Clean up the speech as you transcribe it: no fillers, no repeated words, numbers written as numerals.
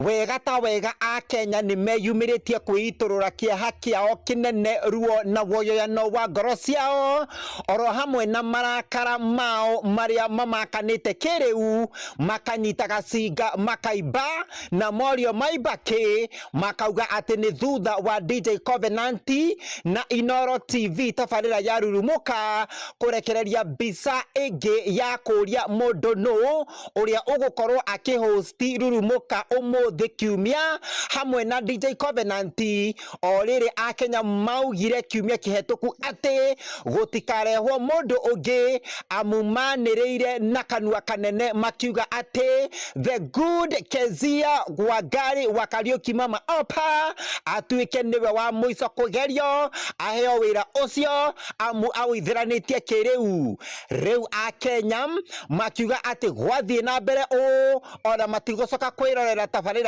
Wega ta wega Akenya nĩ meyumĩrĩtie kwĩitũrũra kĩeha kĩao kĩnene, ruo na woyoyano wa ngoro ciao, oro hamwe na marakara mao marĩa mamakanĩte kĩrĩu, makanyita gacinga makaimba, na morio maimba kĩ, makauga atĩ nĩ thutha wa DJ Covenant na Inooro TV tabarĩra ya Rurumũka kũrekereria mbica ĩngĩ ya kũria mũndũ nũ ũrĩa ũgũkorwo akĩhosti Rurumũka ũmũthĩ kiumia hamwe na DJ Covenant. O rĩrĩ Akenya maugire kiumia kĩhetũku atĩ gũtikarehwo mũndũ ũngĩ, amu manĩrĩire na kanua kanene makiuga atĩ the good Kezia Wangari wa Kariuki Mama Opa atuĩke nĩwe wa mũico kũgerio aheo wĩra ũcio, amu aũithĩranĩtie kĩrĩu. Rĩu Akenya makiuga atĩ gwathiĩ na mbere ũũ ona matigũcoka kwĩrorera tabarĩra.